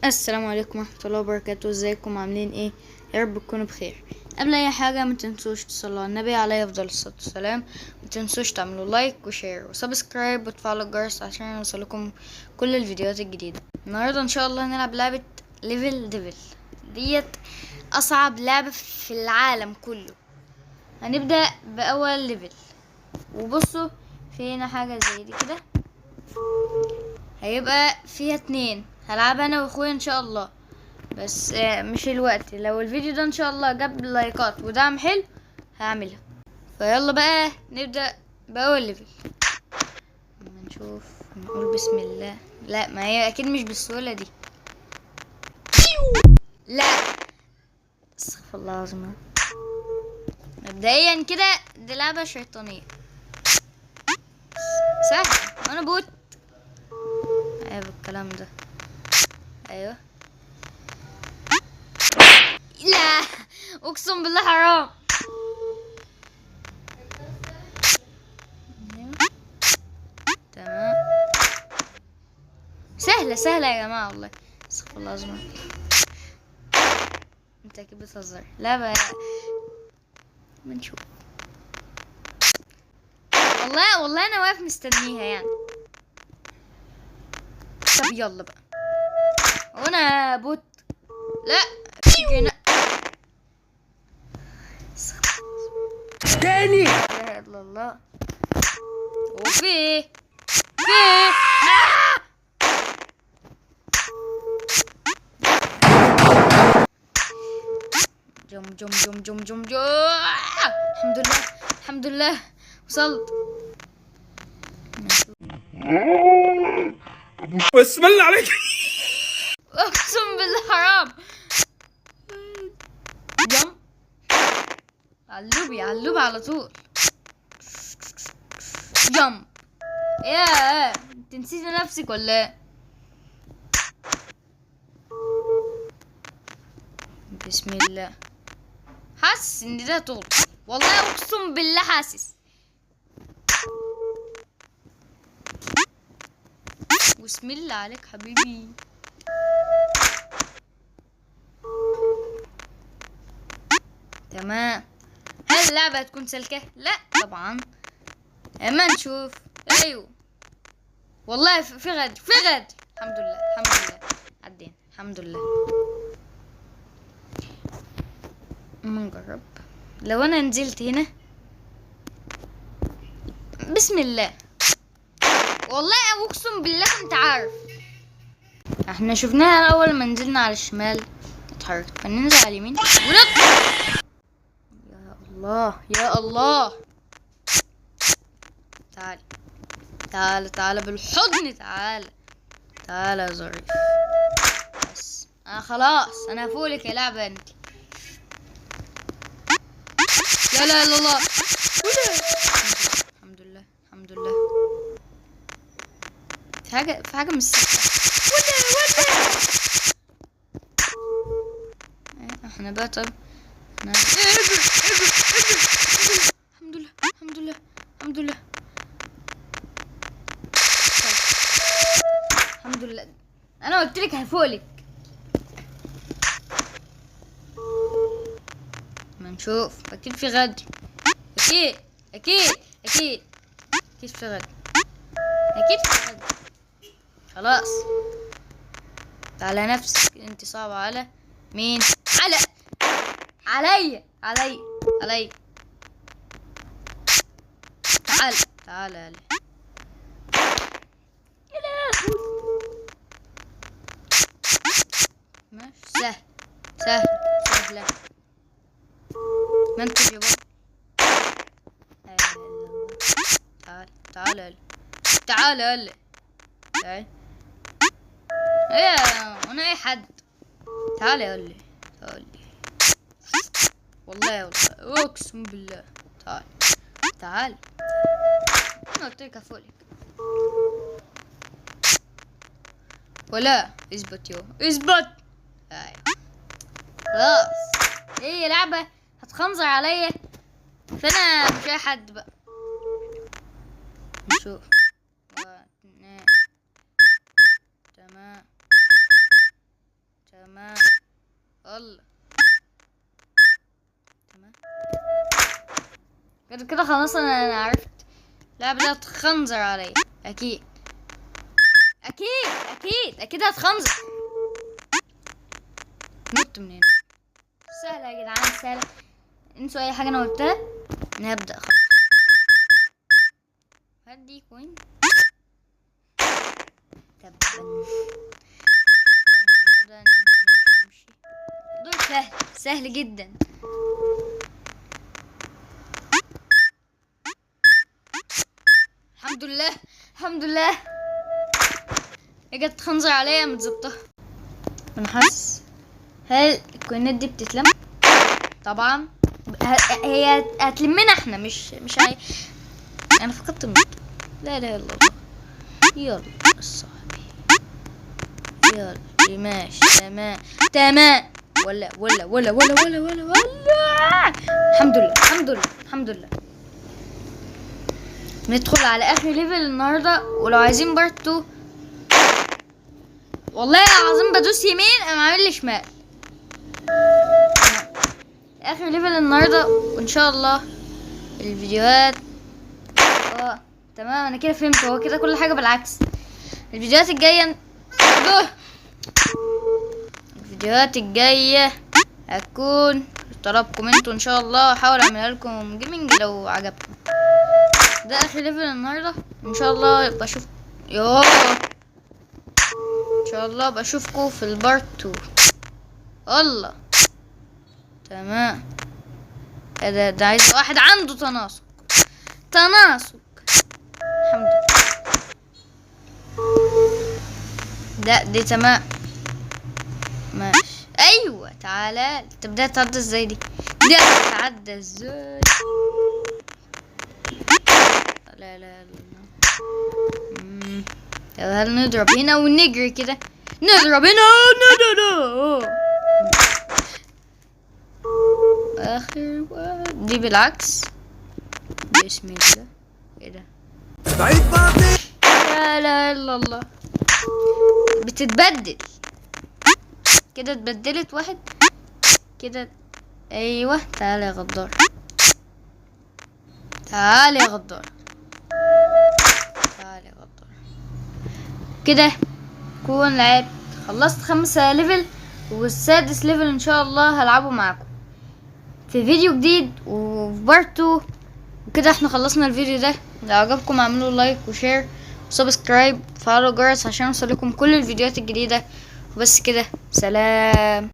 السلام عليكم ورحمة الله وبركاته. ازيكم عاملين ايه؟ يا رب تكونوا بخير. قبل اي حاجة ما تنسوش تصلوا على النبي عليه افضل الصلاة والسلام. ما تنسوش تعملوا like و share و subscribe وتفعلوا الجرس عشان يوصلكم كل الفيديوهات الجديدة. النهاردة ان شاء الله هنلعب لعبة Level Devil، ديت اصعب لعبة في العالم كله. هنبدأ باول level، وبصوا في هنا حاجة زي دي كده، هيبقى فيها 2، هلعبها انا واخويا ان شاء الله، بس مش الوقت. لو الفيديو ده ان شاء الله جاب لايكات ودعم حلو هعملها. فيلا بقى نبدأ باول level. اما نشوف، نقول بسم الله. لا ما هي اكيد مش بالسهولة دي. لا استغفر الله العظيم. مبدئيا كده دي لعبة شيطانية. سهل انا bot. ايوه الكلام ده. ايوه لا اقسم بالله حرام. تمام سهلة سهلة يا جماعة والله. استغفر الله العظيم. انت اكيد بتهزر. لا بقى ما نشوف. والله والله انا واقف مستنيها يعني. طب يلا بقى. وانا bot. لا تاني. لا اله الا الله. وفي ايه؟ في ايه؟ جم جم جم جم جم جم. الحمد لله الحمد لله وصلت. بسم الله عليك. اقسم بالله حرام. جم علوبي علوبي على طول. جم. يا انت نسيتي نفسك ولا ايه؟ بسم الله. حاسس ان ده طول والله، اقسم بالله حاسس. بسم الله عليك حبيبي. تمام. هل اللعبة هتكون سالكة؟ لا طبعا. اما نشوف. ايوه والله في غد في غد. الحمد لله الحمد لله عدينا الحمد لله. اما نجرب. لو انا نزلت هنا بسم الله والله اقسم بالله كنت عارف. احنا شفناها اول ما نزلنا على الشمال اتحركت، فننزل على اليمين ونط. يا الله يا الله. تعال تعال تعال بالحضن. تعال تعال يا ظريف. بس انا خلاص انا هفولك يا لعبة انت. لا لا لا الله. الحمد لله الحمد لله. في حاجة، في حاجة مش سهلة. ولا ولا احنا بقى. طب احنا اجري اجري اجري. الحمد لله الحمد لله الحمد لله. طيب. الحمد لله. انا قلت لك هفولك. ما نشوف. اكيد في غدر. اكيد اكيد اكيد اكيد في غدر. اكيد في غدر. خلاص على نفسك انت. صعبة على مين؟ على علي علي علي. تعال تعال علي. يا لهوي. ماشي سهل سهل سهلة. ما انت يا بابا. لا اله الا الله. تعال تعال علي. تعال علي. تعال. ايه انا اي حد. تعال يا ولي تعال والله والله اقسم بالله. تعال تعال. انا قلت لك افولك. ولا اثبت يو اثبت. ايوه خلاص. ايه لعبة هتخنزر عليا، فانا مش اي حد بقى. نشوف. 1 2 تمام. الله، تمام كده كده خلاص. انا عرفت اللعبة دي هتخنزر عليا اكيد اكيد اكيد اكيد هتخنزر. نط من هنا، سهلة يا جدعان سهلة. انسوا اي حاجة انا قلتها. نبدأ خلاص. هدي coin. تبا اصلا مش هناخدها. نمشي نمشي نمشي. دول سهل سهل جدا. الحمد لله الحمد لله. اجت تخنزر عليا متظبطها. انا حاسس هل الكوينات دي بتتلم؟ طبعا هي هتلمنا احنا، مش هي. انا فقدت النقطة. لا اله الا الله. يلا صاحبي يلا ماشي تمام تمام. ولا ولا ولا ولا ولا ولا ولا. الحمد لله الحمد لله الحمد لله. ندخل على اخر level النهارده، ولو عايزين part 2. والله العظيم بدوس يمين انا عامل لي شمال. اخر level النهارده، وان شاء الله الفيديوهات تمام. انا كده فهمت، هو كده كل حاجه بالعكس. الفيديوهات الجايه الفيديوهات الجايه هتكون طلبكم انتوا ان شاء الله، احاول اعملها لكم gaming لو عجبكم. ده اخر level النهارده ان شاء الله. بشوف يوه ان شاء الله بشوفكم في ال part 2. الله تمام. ده عايز واحد عنده تناسق تناسق. الحمد لله. ده دي تمام ماشي. ايوه تعالى. طب ده تعدى ازاي؟ دي ده تعدى ازاي؟ لا لا لا. طب هل نضرب هنا ونجري كده؟ نضرب هنا. لا لا لا. اخر واحد. دي بالعكس. بسم الله. ايه ده؟ لا لا الا الله. بتتبدل كده، اتبدلت واحد كده. ايوه تعالى يا غدار، تعالى يا غدار، تعالى يا غدار. كده كون لعبت خلصت 5 level، والسادس level ان شاء الله هلعبه معاكم في فيديو جديد وفي part 2. وكده احنا خلصنا الفيديو ده. لو عجبكم اعملوا like و share و subscribe وفعلوا الجرس عشان يوصلكم كل الفيديوهات الجديدة. وبس كده، سلام.